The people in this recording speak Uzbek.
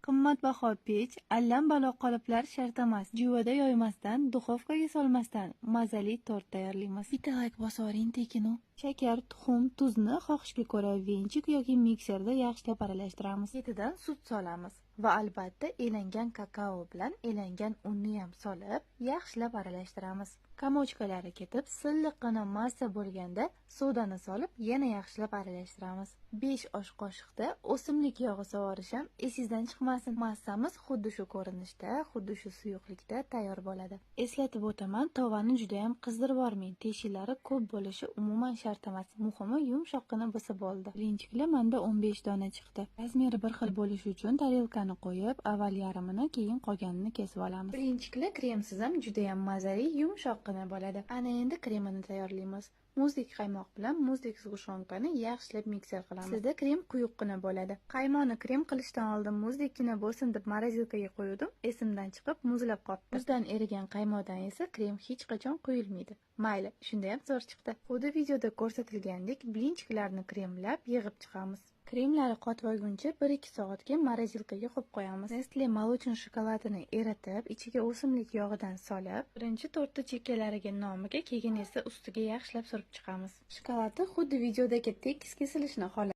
Qimmatbaho pech, allam-balo qoliplar shart emas. Juvada yoymasdan, duxovkaga solmasdan mazali tort tayyorlaymiz. Bitta layk bosoring tekinu. Shakar, tuxum, tuzni xohishga ko'ra venchik yoki mikserda yaxshilab aralashtiramiz. Ketidan sut solamiz va albatta elangan kakao bilan elangan unni ham solib, yaxshilab aralashtiramiz. Комочка lari ketib, silliqqina massa bo'lganda sodani solib, yana yaxshilab aralashtiramiz. 5 osh qoshiqda o'simlik yog'i sovurish ham esingizdan chiqmasin. Massamiz xuddi shu ko'rinishda, xuddi shu suyuqlikda tayyor bo'ladi. Eslatib o'taman, tovani juda ham qizdirib yubormang. Teshiklari ko'p bo'lishi umuman shart emas. Muhimi yumshoqqina bo'lsa bo'ldi. Blinchiklar menda 15 dona chiqdi. Размер i bir xil bo'lishi uchun tarelkani qo'yib, avval yarmini, keyin qolganini kesib olamiz. Blinchiklar kremsiz ham juda ham mazali, yumshoqqina bo'ladi. Ana endi kremini tayyorlaymiz. Muzdek qaymoq bilan muzdek сгущёнка ni yaxshilab mikser qilamiz. Sizda krem quyuqqina bo'ladi. Qaymoqni krem qilishdan oldin muzdekkina bo'lsin deb морозилка ga qo'ydim. Esimdan chiqib muzlab qolibdi. Muzdan erigan qaymoqdan esa krem hech qachon quyilmaydi. Mayli, shunda ham zo'r chiqdi. Xuddi videoda ko'rsatilgandek blinchiklarni kremlab yig'ib chiqamiz. Kremlari qotib olguncha 1-2 soatga морозилка ga qo'yib qo'yamiz. Nestle молочный shokoladini eritib, ichiga o'simlik yog'idan solib, birinchi tortni chekkalariga nomiga, keyin esa ustiga yaxshilab surib chiqamiz. Shokoladni xuddi videodagi tekis kesilishini xohlaymiz.